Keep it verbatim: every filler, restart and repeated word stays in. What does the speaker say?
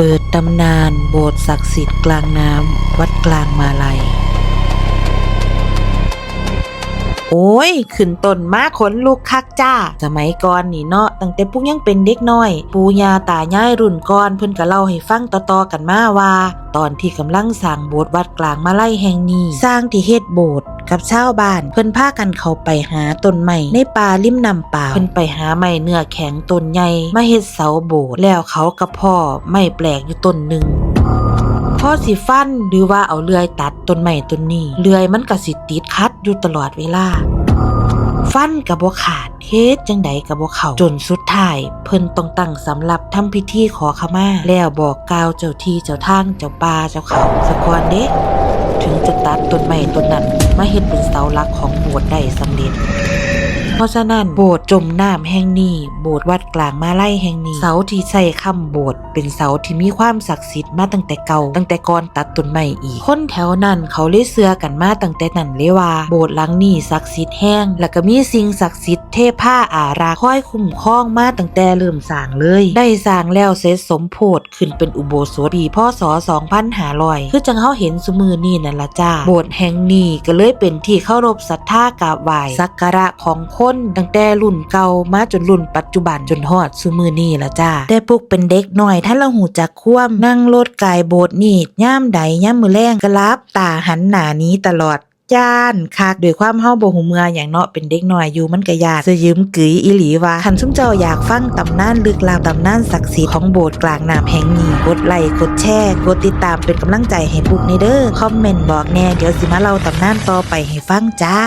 เปิดตำนานโบสถ์ศักดิ์สิทธิ์กลางน้ำ วัดกลางมาลัย โอ้ย ขึ้นต้นมาขนลุกคักจ้า สมัยก่อนนี่เนาะ ตั้งแต่ปุ๊กยังเป็นเด็กน้อย ปู่ย่าตายายรุ่นก่อนเพิ่นก็เล่าให้ฟังต่อๆกันมาว่า ตอนที่กำลังสร้างโบสถ์วัดกลางมาลัยแห่งนี้ ช่างที่เฮ็ดโบสถ์ กับชาวบ้าน เพิ่นพากันเข้าไปหาต้นไม้ในป่าริมน้ำปาว เพิ่นไปหาไม้เนื้อแข็งต้นใหญ่มาเฮ็ดเสาโบสถ์ แล้วเขาก็พ้อไม้แปลกอยู่ต้นหนึ่ง พอสิฟันหรือว่าเอาเลื่อยตัดต้นไม้ต้นนี้ เลื่อยมันก็สิติดขัดอยู่ตลอดเวลา ฟันก็บ่ขาด เฮ็ดจั่งใดก็บ่เข้า จนสุดท้ายเพิ่นต้องตั้งสำรับทำพิธีขอขมา แล้วบอกกล่าวเจ้าที่เจ้าทางเจ้าป่าเจ้าเขาซะก่อนเด้ ถึงจะตัดต้นไม้ต้นนั้นมาเฮ็ดเป็นเสาหลักของโบสถ์ได้สำเร็จ เพราะฉะนั้นโบสถ์จมน้ำแห่งนี้ โบสถ์วัดกลางมาลัยแห่งนี้ เสาที่ใช้ค้ำโบสถ์เป็นเสาที่มีความศักดิ์สิทธิ์มาตั้งแต่เก่า ตั้งแต่ก่อนตัดต้นไม้อีก คนแถวนั้นเขาเลยเชื่อกันมาตั้งแต่นั้นเลยว่า โบสถ์หลังนี้ศักดิ์สิทธิ์แฮง แล้วก็มีสิ่งศักดิ์สิทธิ์เทพาอารักษ์คอยคุ้มครองมาตั้งแต่เริ่มสร้างเลย ได้สร้างแล้วเสร็จสมโภช ขึ้นเป็นอุโบสถปี พ.ศ. สองพันห้าร้อย คือจั่งเฮาเห็นซุมื้อนี้นั่นล่ะจ้า โบสถ์แห่งนี้ก็เลยเป็นที่เคารพศรัทธากราบไหว้สักการะของคนตั้งแต่รุ่นเก่ามาจนรุ่นปัจจุบันจนฮอดซุมื้อนี้ล่ะจ้า แต่ปุ๊กเป็นเด็กน้อยทันละฮู้จักความ นั่งรถกายโบสถ์นี้ ยามใดยามมื้อแลงก็หลับตาหันหน้าหนีตลอด ย้านคัก ด้วยความเฮาบ่ฮู้เมื่อหยังเนาะ เป็นเด็กน้อยอยู่มันก็ย้าน สะหยืมกึ๋ยอีหลีว่า คันซุมเจ้าอยากฟังตำนานลึกลับ ตำนานศักดิ์สิทธิ์ของโบสถ์กลางน้ำแห่งนี้ กดไลค์ กดแชร์ กดติดตามเป็นกำลังใจให้ปุ๊กแหน่เด้อ คอมเมนต์บอกแหน่ เดี๋ยวสิมาเล่าตำนานต่อไปให้ฟังจ้า